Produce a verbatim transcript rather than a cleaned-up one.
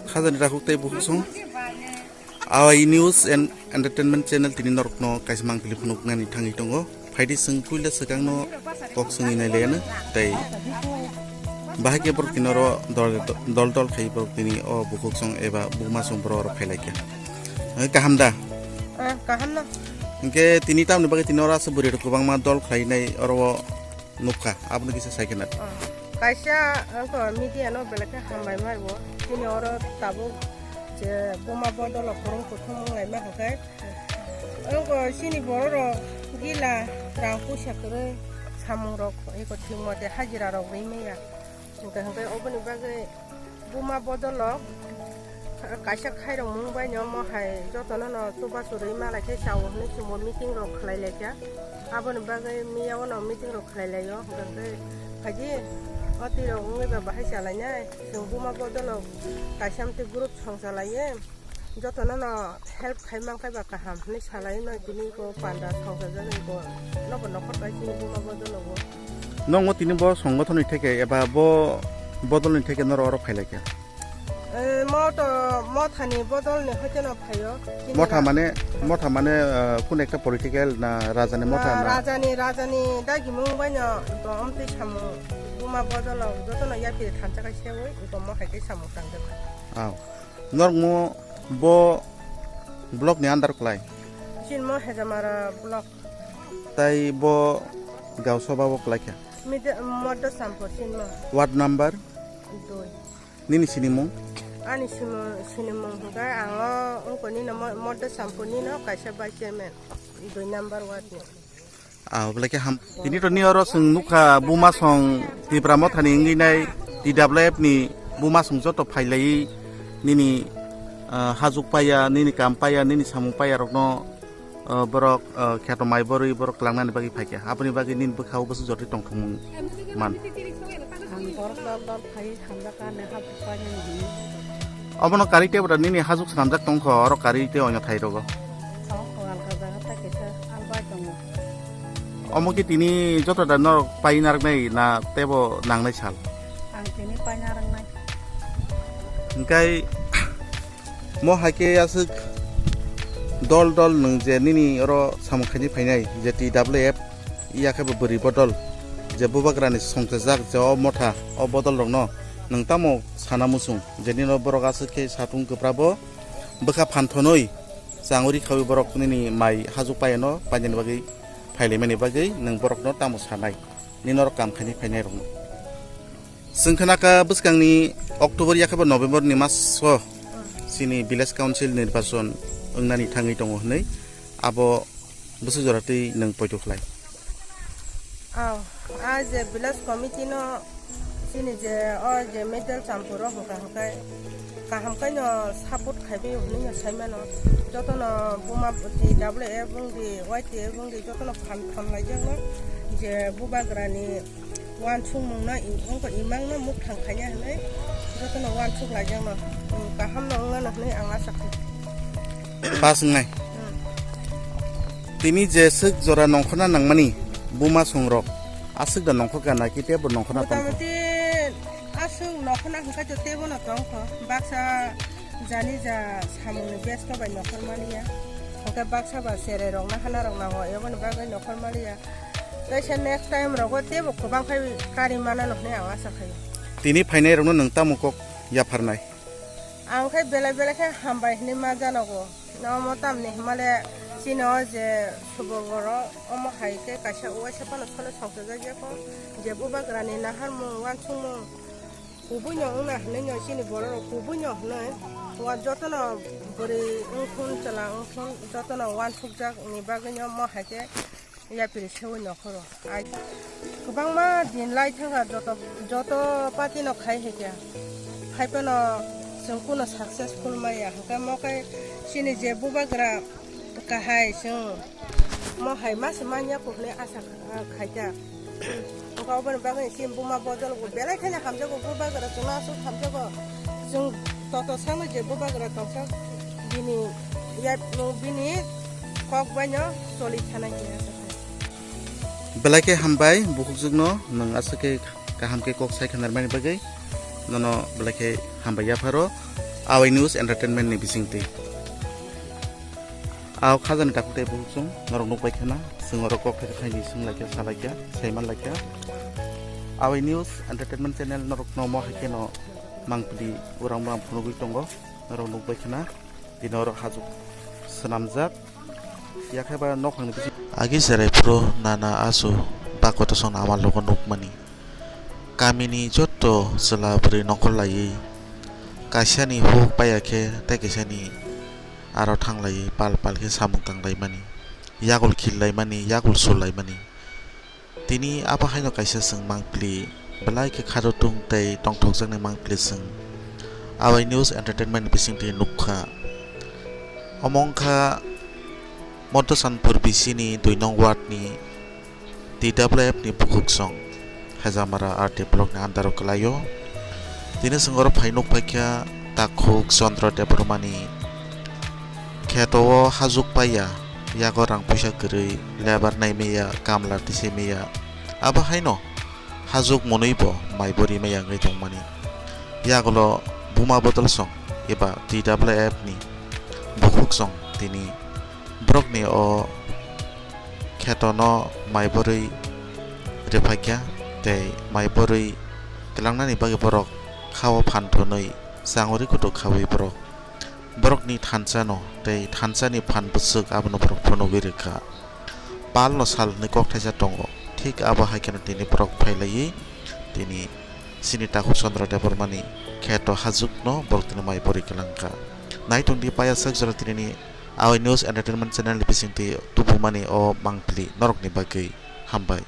Khajani rakhuk tei bukhuk song. Awai News and Entertainment Channel tini norokno kaisa mangpili phunuknani thangwi tongo. Phaidi chwng puila swkangno kok swngwi nailaiyano tei bahai khe borok tini oro dol dol dol khai borok tini o bukhuk song eba buma song borok oro phailaikha. Hai kaham da? Ah, kaham no. Hinkhe tini tamni bagwi tini oro aswk bwrwi rok kwbangma dol khlainai oro o nukha, abono kisa sai kheno. Oh, kaisa wngkha media no belai khe hambai mai bo. Chini oro tabuk je buma bodol o kwrwng kuthum wng lai ma hwnkhe. Wngkha chini borok rok gila rang puisa kwrwi samung rok eko thik mote hajira rok rwi maya. Hwnkhe hwnkhe oboni bagwi buma bodol o kaisa khairok mung bai no omo hai jotono no chubachu rwi malai khe chao hinwi chwngbo meeting rok khlai lai kha. Aboni bagwi miyao no meeting rok khlai lai o, hwnkhe phaidi o twi rok wngwi ba bahai cha lai nai. Chwng buma bodol o kaisa amtwi group song cha lai e. Jotono no help khai man khe ba kaham hinwi salai no tini ko panda songsa jagwi ko nobo nokhor bai chini buma bodol o. Nongo tini bo songothon ni theke eba bo bodol ni theke norok oro phai lai kha? Eh, moto, mothani bodol ni hoite no phaio. Chini Motha ra- mane, motha mane, ah, kun ekta political na raja ni motha na? Rajani, rajani dagimung bai no bo amtwi samung buma bodol o jotono yapri thansa kai sewi ko mo hai khe samung tang jak. Aw. Norok mo bo block ni under kwlai? Chini mo Hejamara block. Tai bo Gausoba bo kwlai kha? Mide-, Moddo Sampur chini mo. Ward number? Dui. Nini sinimung? Ani simo-, sinimung hwnkhe ang o wngkoni no Mo-, Moddo Sampur ni no kaisa vice chairman, dui number ward ni. Ah, belai khe ham. Tini to ni oro chwng nukha buma song Tipra Mothani wngwi nai T W F ni buma song joto phailaiwi nini, ah, hajuk paya, nini kam paya, nini samung paya rokno, ah, borok, ah, kheto mai borwi borok twlangnani bagwi phaikha. Aboni bagwi nini bwkhao bwswk jotwi tongthokmung man. Ang borok dol dol phai hamjakha ne hajuk painani hwnwi. Obono karwi tei bwrwi nini hajuk swnamjak tongkho oro karwi tei oino thai rogo. Tongkho alka jaga ta kisa albai tongo. Omo khe tini joto da norok pai narwknai na teibo nangnai sal? Ang tini pai narwknai. Hwnkhe mo hai khe aswk dol dol nwng je nini oro samung khaini phainai je T W F, iya khe bo bwrwi bodol je bubagrani songchajak je o motha o bodol rokno nwng tamo sana muchung je nini borok aswk khe satung kwprabo bwkha phanthonwi changwi rikhawi borok nini mai hajuk payano painani bagwi phailaimani bagwi nwng borokno tamo sanai nini norok kam khaini phainai rokno. Chwng khna kha bwskangni October ya khe bo November ni maso chini village council nirbachon wngnani thangwi tongo hwnwi abo bwswk jora twi nwng poito khlai? Aw, a je village committee no chini je o je middle champur o hwnkha hwnkhe kaham khe no support khaiwi hwnwi no saimano. Jotono buma T W F wngdi, Y T F wngdi jotono phan thon laijakno je bubagrani uansukmungno i-, wngkha imangno mukthang khaina hwnwi jotono uansuk laijakno, um, kahamno wngmano hwnwi ang asa kha. Pass wngnai. Hmm. Tini je swk jora nongkhorna nangmani buma songrok, aswk da nongkhor kha na khe teibo nongkhorna tongkha? Motamoti aswk nongkhorna hwnkhe to teibono tongkho. Baksa jani ja samungni besto bai nongkhor maliya. Hwnkhe baksa ba cherai rokna hana rok nango, eboni bagwi nongkhor maliya. Kaisa next time rogo teibo kwbang khai kari manano hwnwi ang asa khaio. Tini phainai rokno nwng tamo kok yapharnai? Ang khe belai belai khe hambai hwnwi ma janogo. Omo tamni hwnmale chini o je subugoro omo hai khe kaisa uaisa phano sole songchajak ya kho. Je bubagrani naharmung uansukmung kubui no wngna hwnwi no chini borok rok kubui no hwnwi wa jotono bwrwi wngthun chwla wngthun jotono uansukjak ni bagwi no omo hai khe yapri sewi nokhoro. Ai, kwbangma din lai thangkha joto, joto party no khai hai khe. Hai phano chwng kuno successful maya. Hwnkhe mo khe chini je bubagra kahai chwng mo hai ma se manya kok hwnwi asa kha-, khaikha. Hwnkhe oboni bagwi chini buma bodol bo belai kheno hamjago, bubagra chwngno aswk hamjago. Chwng toto sakno je bubagra tongsa bini ya, bini kok baino choli thanai khe asa kha. Belai khe hambai bukhukjwkno, nwng aswk khe kaham khe kok sai khanarmani bagwi nono belai khe hambai yapharo. Awai News Entertainment ni bisingtwi. Aw khajani takhuk tei bukhuk chwng norok nukbai khana, chwng oro kok thaisa thaini swng laikha, sa laikha, saiman laikha. Awai News Entertainment channel norok no mo hai kheno mangpili urang urang phunugwi tongo, norok nukbai khana, tini oro hajuk swnamjak. Yakhai ba nokhangni bising. Agi cherai phuru nana achu bakotosongno amal rogo nukmani. Kamini jotto chwla bwrwi nongkhor laiwi kaisani huk paiya khe tei kaisani aro thanglaiwi pal pal khe samung tanglaimani, yagul khillaimani, yagul sulaimani. Tini abo haino kaisa chwng mangpili belai khe khato tung tei tongthokjaknai mangpili chwng Awai News Entertainment bisingtwi nukha. Omo wngkha Moddo Sanpur B C ni dui nong ward ni T W F ni bukhuk song Hejamara R D block ni under o kwlaio. Tini chwng oro phai nuk phaikha takhuk Chandra Debbarma ni kheto o hajuk paiya, yago rang puisa kwrwi, lebar nai maya, kamla tisai maya. Abo haino hajuk mwnwi bo mai bo rimaya wngwi tongmani. Yagulo buma bodol song eba T W F ni bukhuk song tini borokni o khetono mai borwi rwphaikha tei mai borwi twlangnani bagwi borok khao phan thwnwi changori kutuk khawi borok borokni thansa no tei thansa ni phan bwswk abono borok phunugwi rwkha. Pal no sal hwnwi kok thaisa tongo, thik abo hai kheno tini borok phailaiwi tini chini takhuk Chandra Debbarma ni kheto hajuk no borok tini mai borwi kwlangkha. Naitung di paya sak jora tini ni Awai News Entertainment channel ni bisingtwi tubumani o mangpili norokni bagwi hambai.